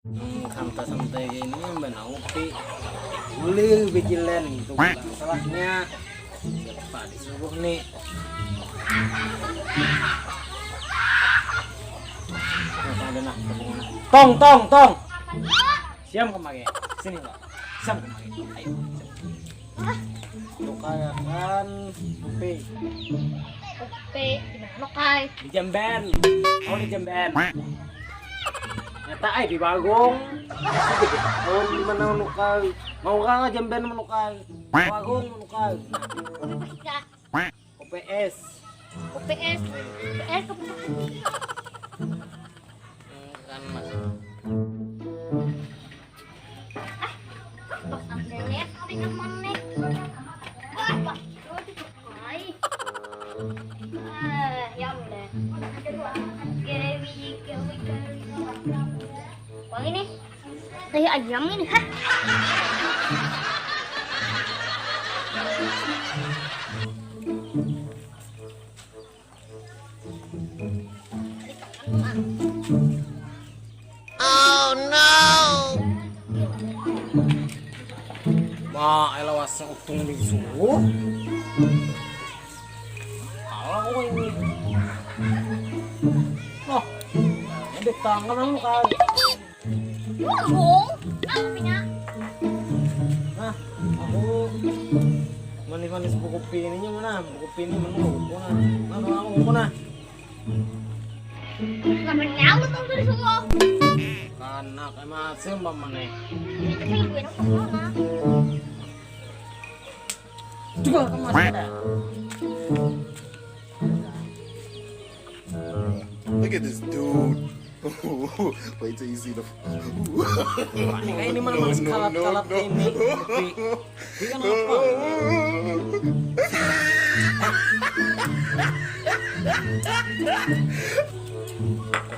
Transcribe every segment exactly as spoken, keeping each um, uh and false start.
Hmm, santai-santai gini, Mbak Naupi. Boleh bijilan itu, bukan salahnya. Siapa disuruh nih? Nah, ada nah, tabungan. Tong, tong, tong. Siam kemari. Sini, Mbak. Siam kemari. Ayo. Nukayakan upi. Upi, di mana, Kai? Di Jamban. Oh, di Jamban. Nyata ai di Bagong. Tahun di mana menukar? Mau kah Jamban menukar? Bagong menukar. Upi pasti, Kak. O P S. O P S. O P S kepentok. Kan masih. Pas ada les hari teman nih. Wah, wah, itu tuh, Kai. Ah, ya udah. Gawi, gawi, gawi. Wah, ini. Kayak ayam ini, hah? Oh no. Ma, ela wasa utung disuruh. Kalah kok ini. Oh, ini tangan anu kali. Burung, apa punya? Nah, aku manis-manis buku pininya mana? Buku pini mana? Buku mana? Mana aku buku mana? Kenapa nyaut tuh dari semua? Karena kayak masih umpama nih. Ini tuh yang gue nonton mana? Juga kamu masih ada. Look at this dude. Wait till you see the. Wah, ini mana, mana sekalat-kalat ini. Di, di kan apa?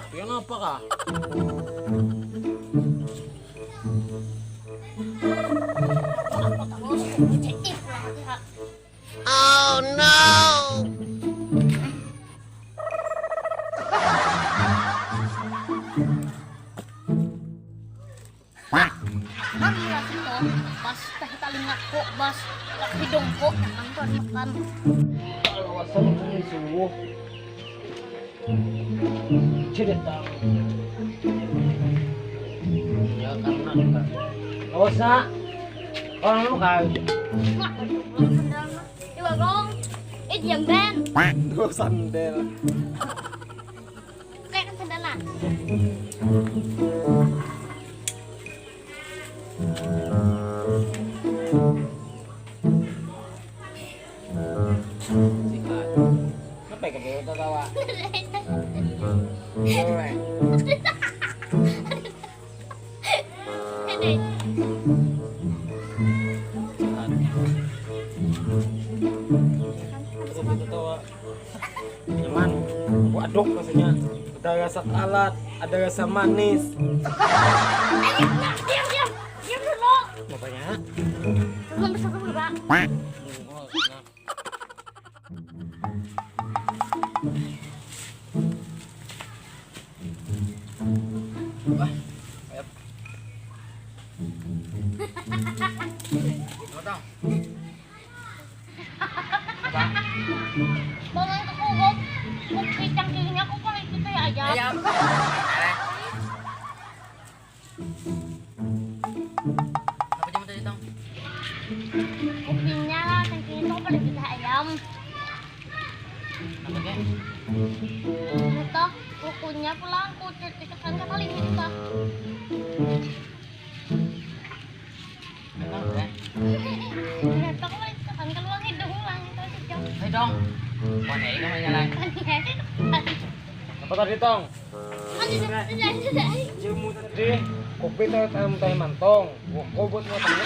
Di kan apa kah? Oh no. Kan ya sih, Ton. Bas, teh talingaku, Bas. Tak hidungku, nyaman tuh makan. Kalau asam ini sungguh. Cerita. Ya, karena kita. Nggak usah. Orang lu kali. Wah, belum sendal mah. Di Bagong. Eh, diam, Ben. Duh, sandal. Kayak kan sandal lah. Sihat. Kenapa ya keburu tertawa? Kenapa? Ini. Sihat. Kenapa tertawa? Nyaman. Waduk rasanya. Ada rasa kalat, ada rasa manis. Ayo, diam, diam. Diam dulu. Apanya? Belum besar dulu, Bang. Hmm, oh, nah. Wah, ayo. Potong. Apa? Bang, itu kok, kok, kok pisang giginya kok kayak gitu ya, ayam? Ayam. Ada. Apa jam tadi, Tong? Kupingnya lah, cangkingnya tuh pada bisa ayam. Apa, Kak? Itu, kukunya pulang, kucut, itu kan kata limit itu. Emang, Kak? Itu kan keluar hidung lah, itu aja, Jong. Ayo, Tong. Mana ini namanya, Lai? Apa tadi, Tong? Ilmu tadi, kopi teh tanam teh mantong. Wah, kau buat mau tanya.